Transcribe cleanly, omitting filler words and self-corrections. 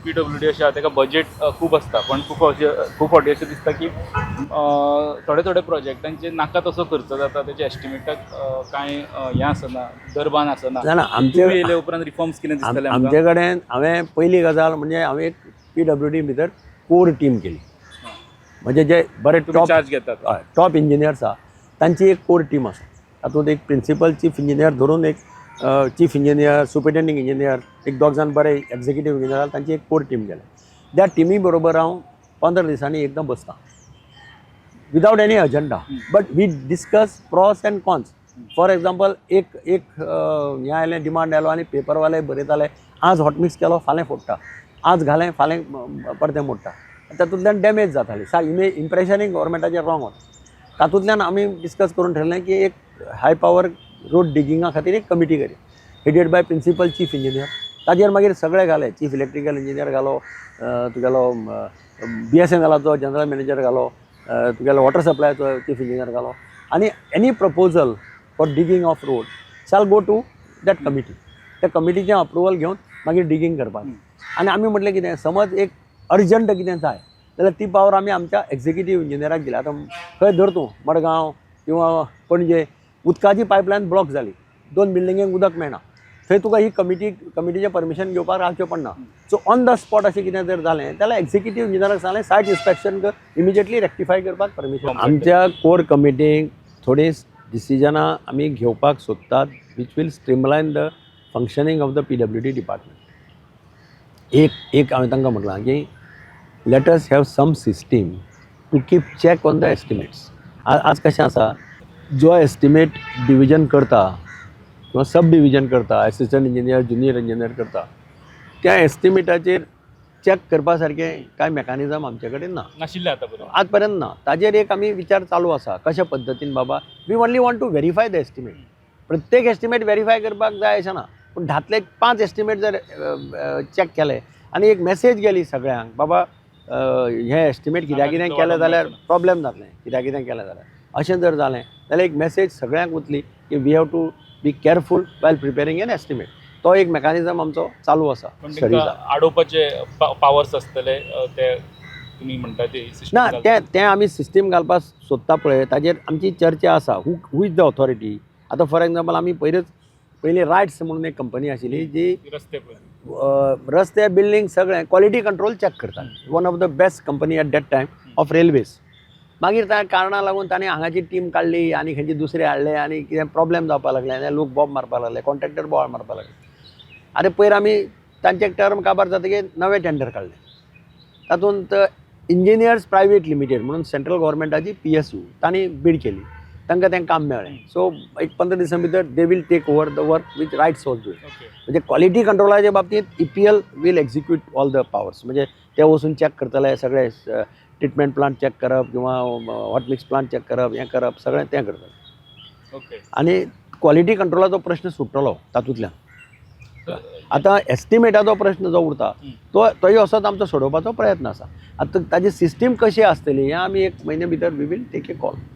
PWD अशें आहा, ताका बजेट खूब आसता, पण खूब अशें खूब फावटी अशें दिसता की थोडे थोडे प्रोजेक्टांचे नाका तसो खर्च जाता, तेच्या एस्टिमेटाक कांय हें आसना, दरबान आसना. जाणा आमचे तुमी येयले उपरांत रिफॉर्म्स कितें दिसतले आमकां? आमचे कडेन हांवें पयली गजाल म्हणजे हांवें एक पीडब्ल्यूडी भितर कोर टीम केली, म्हणजे जे बरे तुमी टॉप चार्ज घेतात. हय, टॉप इंजिनियर्स आहा तांची एक कोर टीम आसा. तातूंत एक प्रिंसिपल चीफ इंजिनियर धरून एक चीफ इंजिनियर, सुपरिटेंडींग इंजिनियर, एक दोग जाण बरे एक्झिक्युटीव इंजिनियर आहा, तांची एक कोर टीम केल्या. त्या टिमी बरोबर हांव 15 दिसांनी एकदां बसता without any agenda, but we discuss pros and cons. For example, एक एक हें आयलें, डिमांड आयलो आनी पेपरवाले बरयताले, आज हॉटमिक्स केलो, फाल्यां फोडटा, आज घालें, फाल्यां परतें मोडटा. तातूंतल्यान डॅमेज जाताली सा इमे इम्प्रेशनूय गव्हर्मेंटाचेर रॉंग वता. तातूंतल्यान आमी डिस्कस करून ठरलें की एक हाय पावर रोड डिगिंगा खातीर एक committee curry, headed by principal chief engineer. ताजेर मागीर सगळे घाले, चीफ इलेक्ट्रिकल इंजिनियर घालो, तुगेलो बीएसएनएलाचो जनरल मॅनेजर घालो, तुगेलो वॉटर सप्लायचो चीफ इंजिनियर घालो आनी any proposal for digging of road shall go to that committee. त्या कमिटीचें अप्रुवल घेवन मागीर डिगींग करपाक. आनी आमी म्हटलें कितें, समज एक अर्जंट कितें जाय जाल्यार ती पावर आमी आमच्या एक्झिक्युटीव इंजिनियराक दिल्या. आतां खंय धर तूं मडगांव किंवा पणजे उदकाची पायपलायन ब्लॉक जाली, दोन बिल्डिंगेक उदक मेळना, थंय तुका ही कमिटीचें परमिशन घेवपाक रावचें पडना. सो ऑन the spot अशें कितें जर जालें जाल्यार एक्झिक्युटीव इंजिनियराक सांगलें, सायट इन्स्पेक्शन कर, इमिजिएटली रेक्टिफाय करपाक परमिशन. आमच्या कोर कमिटीक थोडीं डिसिजनां आमी घेवपाक सोदतात which will streamline the functioning of the PWD department. एक एक हांवें तांकां म्हटलां की let us have some system to keep check on the estimates. आज कशें आसा, जो एस्टिमेट डिविजन करता किंवा सब डिविजन करता, एसिस्टंट इंजिनियर, ज्युनियर इंजिनियर करता, त्या एस्टिमेटाचेर चॅक करपा सारकें कांय मॅकानिजम आमचे कडेन ना. नाशिल्लें आतां पर्यंत. आज पर्यंत ना. ताजेर एक आमी विचार चालू आसा, कशा पद्दतीन बाबा we only want to verify the estimate. प्रत्येक एस्टिमेट वेरीफाय करपाक जाय अशें ना, पूण धांतले पांच एस्टिमेट जर चॅक केले आनी एक मॅसेज गेली सगळ्यांक, बाबा हें एस्टिमेट कित्याक कितें केलें जाल्यार प्रॉब्लेम जातलें, कित्याक कितें केलें जाल्यार, अशें जर जालें जाल्यार एक मॅसेज सगळ्यांक वतली की we have to be careful while preparing an estimate. तो एक मॅकानिजम आमचो चालू आसा पण स्टडीजा. तांकां आडोवपाचे पावर्स आसतले ते तुमी म्हणटा ते सिस्टम? ना, तें तें आमी सिस्टीम घालपाक सोदता पळय, ताजेर आमची चर्चा आसा, who is the authority. आतां फॉर एग्जाम्पल, आमी पयरच पयलीं रायट्स म्हणून एक कंपनी आशिल्ली जी रस्ते पळय रस्ते, बिल्डींग सगळें क्वॉलिटी कंट्रोल चॅक करतात, one of the best company at that time of railways. मागीर त्या कारणा लागून ताणें हांगाची टीम काडली आनी खंयची दुसरे हाडले आनी कितें प्रॉब्लेम जावपाक लागले आनी लोक बॉब मारपाक लागले, कॉन्ट्रॅक्टर बोवाळ मारपाक लागले. आनी पयर आमी तांचे टर्म काबार जातकीर नवें टेंडर काडलें. तातूंत इंजिनियर्स प्रायवेट लिमिटेड म्हणून सेंट्रल गव्हर्मेंटाची पीएसयू, तांणी बीड केली, तांकां तें काम मेळ्ळें. सो एक 15 दिसां भितर they will take over the work which RITES was doing. म्हणजे क्वॉलिटी कंट्रोलाच्या बाबतींत EPL will execute all the powers. म्हणजे ते वचून चॅक करतले सगळे, ट्रिटमेंट प्लांट चॅक करप किंवा हॉट मिक्स प्लांट चॅक करप, हें करप, सगळें तें करतले. आनी क्वॉलिटी कंट्रोलाचो प्रश्न सुट्टलो तातूंतल्यान. आतां एस्टिमेटाचो प्रश्न जो उरता तो तोय असोच आमचो सोडोवपाचो प्रयत्न आसा. आतां ताजी सिस्टीम कशी आसतली हें आमी एक म्हयन्या भितर we will take a call.